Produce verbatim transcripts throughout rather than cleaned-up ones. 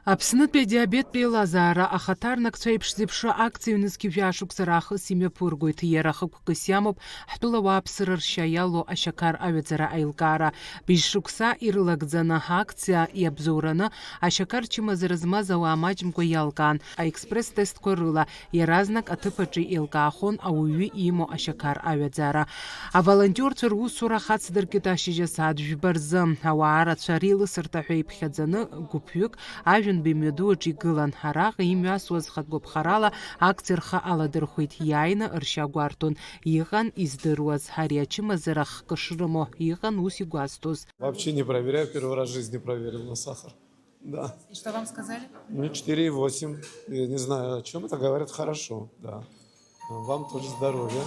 Аԥснытәи адиабеттә еилазаара ахаҭарнакцәа еиԥш зеиԥшроу акциа ҩнызқьи жәа шықәса раахыс имҩаԥыргоит. Иара хықәкыс иамоуп ҳтәыла ауааԥсыра ршьа иалоу ашьақар аҩаӡара аилкаара. Быжь шықәса ирылагӡаны акциа иабзоураны ашьақар чымазара змаз ауаа маҷымкәа иалкаан, аекспресс-тестқәа рыла иаразнак аҭыԥ аҿы еилкаахон ауаҩы имоу ашьақар аҩаӡара. Аволонтиорцәа русура хацдыркит ашьыжь асааҭ жәба рзы. Ауаа рацәа реилысырҭа ҳәа иԥхьаӡаны гәыԥҩык Ажәантәи мҩаду аҿы игылан. Араҟа имҩасуаз хатә гәаԥхарала акциа рхы аладырхәит, иааины ршьа гәарҭон. Иҟан издыруаз, ари ачымазара хкы шрымоу, иҟан ус игәазҭоз. Вообще не проверяю, первый раз в жизни проверил на сахар. Да. И что вам сказали? Ну, четыре и восемь. Я не знаю, о чем это, говорят, хорошо, да. Вам тоже здоровья.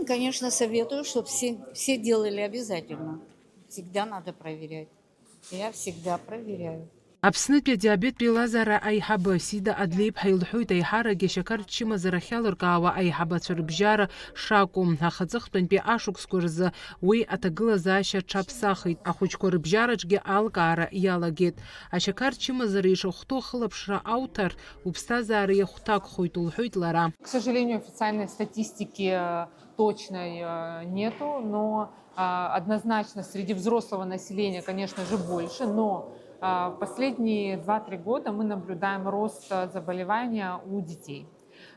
Конечно, советую, чтобы все, все делали обязательно. Всегда надо проверять. Я всегда проверяю. Аԥснытәи адиабеттә еилазаара аиҳабы Сида Адлеиԥҳа илҳәоит, аиҳарак ашьақар чымазара ахьалыркаауа аиҳабацәа рыбжьара шакәу, аха аҵыхәтәантәи ашықәсқәа рзы уи аҭагылазаашьа аҽаԥсахит, ахәыҷқәа рыбжьараҿгьы алкаара иалагеит. Ашьақар чымазара ишахәҭоу ахылаԥшра ауҭар, уԥсҭазаара иахәҭакхоит, лҳәоит лара. К сожалению, официальной статистики, э, точной, э, нету, но, а, однозначно среди взрослого населения, конечно же, больше, но, а, в последние два-три года мы наблюдаем рост, э, заболевания у детей.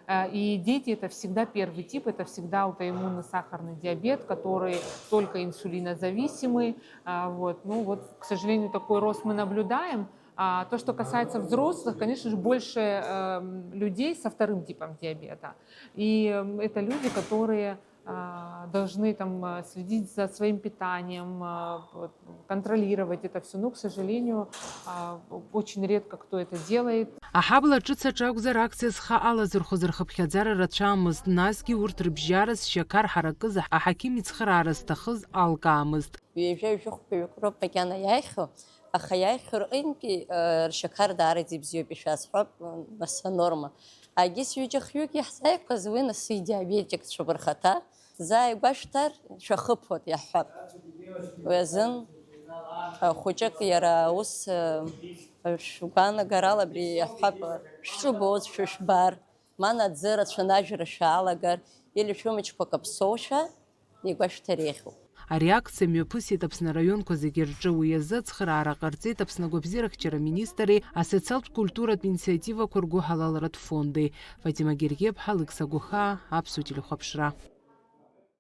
Э, и дети — это всегда первый тип, это всегда аутоиммунный сахарный диабет, который только инсулинозависимый. А, вот. Ну вот, к сожалению, такой рост мы наблюдаем. А то, что касается взрослых, конечно же, больше, эм, людей со вторым типом диабета. И, эм, это люди, которые, а, должны там, э, следить за своим питанием, э, вот, контролировать это всё. Но, к сожалению, а, очень редко кто это делает. Аҳабла ҿыц аҿы акәзар, акциа зхы алазырхәыз рхыԥхьаӡара рацәамызт, насгьы урҭ рыбжьара зшьақар ҳаракыз аҳақьым ицхыраара зҭахыз алкаамызт. Ҩажәа-ҩажәихәба ҩык роуп макьана иааихьоу, аха иааихьоу рҟынтәи, э, ршьақар даараӡа ибзиоуп, ишәасҳәап, э, нас анорма. Агьыс ҩыџьа-хҩык иаҳзааигәаз уи нас идиабетикцәоуп рхаҭа. Заа игәашәҭар, шәахыԥоит, иаҳҳәап. Уи азын, э, хәыҷык иара ус, э, шәгәаанагарала абри иаҳҳәап, шәҿы боуз шәышәбар, ма наӡы рацәаны ажәра шәалагар, или шәымчқәа каԥсоушәа, игәашәҭар еиӷьуп. Ари акциа мҩаԥысит Аԥсны араионқәа зегьы рҿы. Уи азы ацхыраара ҟарҵеит Аԥсны агәабзиарахьчара министри асоциалтә культуратә инициативақәа ргәыҳалалратә фонди. Фатима Гергиаԥҳа, Алықьса Гәахаа, Аԥсуа телехәаԥшра.